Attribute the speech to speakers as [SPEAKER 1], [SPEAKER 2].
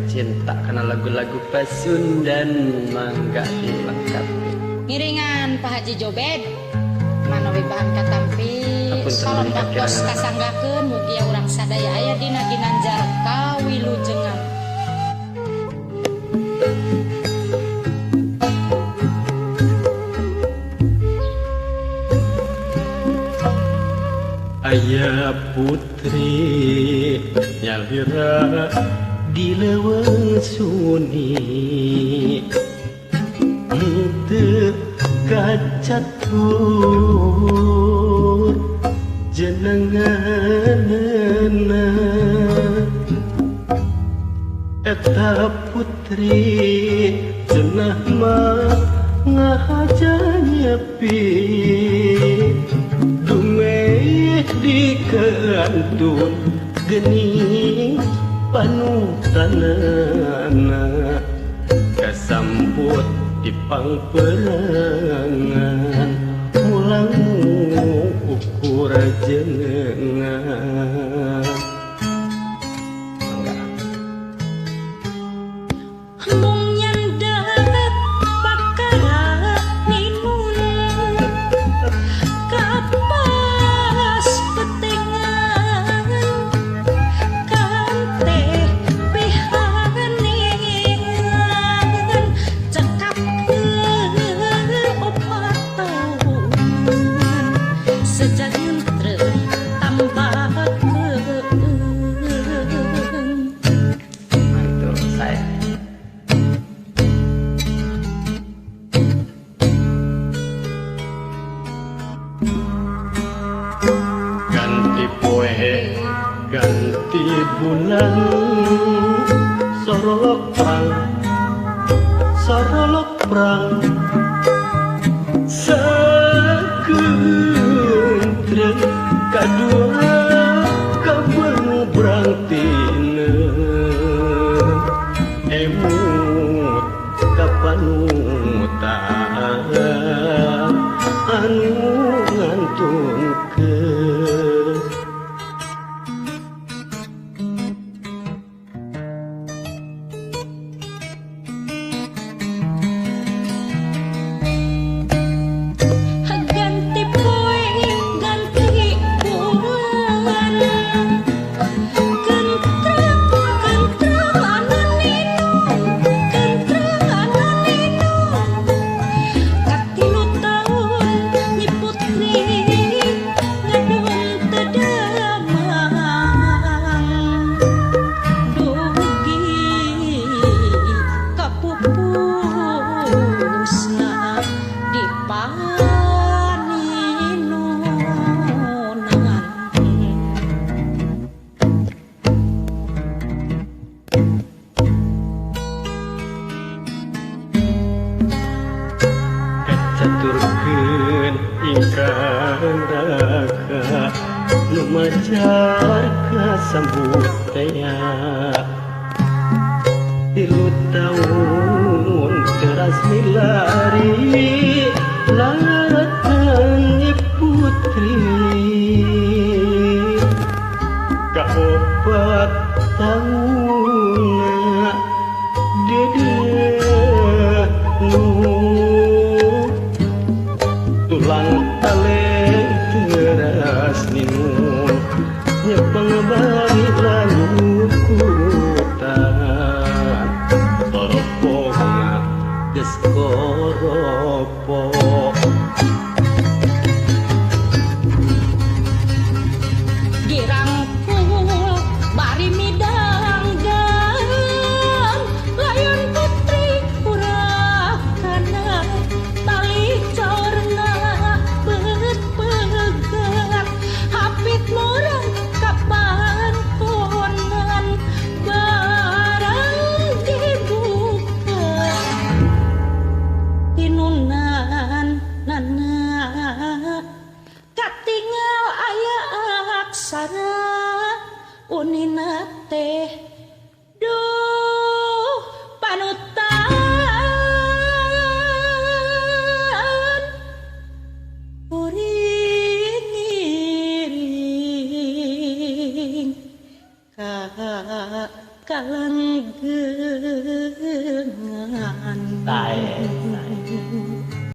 [SPEAKER 1] Cinta karena lagu-lagu Pasundan mangga dilengkapi.
[SPEAKER 2] Ngiringan Pak Haji Jobed manawi bahan katampi salam baktos kasanggakeun mugia urang sadaya aya dina ginanjar kawilujengan.
[SPEAKER 1] Ayah putri nyalira di leuweung suni teu kacatur jenenganna eta putri cenah mah ngahaja nyepi dumeh di keantun gening panutanana kasamput di pangperangan mulang ukur jenengan.
[SPEAKER 2] Mung nyandak pakara ninun kapas petengan kanteh pihanean cekap opat tahunan sejanten tambahkeun.
[SPEAKER 1] Mantul saya. Ganti poe ganti bulan sorolok prang sakeuntreng kadua kabeung brangtina emut kapanutan anu ngantunkeun.
[SPEAKER 2] Ganti poe ganti bulan kentrang kentrang anu ninung kentrang anu ninung katilu taun nyi putri ngadon teu damang dugi kapupusna di paninunan.
[SPEAKER 1] Kacaturkeun ingkang raka nu majar kasambut tea 3 taun teras milari laratan nyi putri kaopat taunna dedeh nu tulang taleng teras ninun nyepeng bari lalukutan toropongna geus koropok.
[SPEAKER 2] Dirangkul bari midanggang layon putri kurakana tali corna beut pegat hapit murang kapantonan barang dibuka tinunan nana katingal aya aksara unina teh duh panutan kuring ngiring ka Kalanggengan.
[SPEAKER 1] Sae, sae.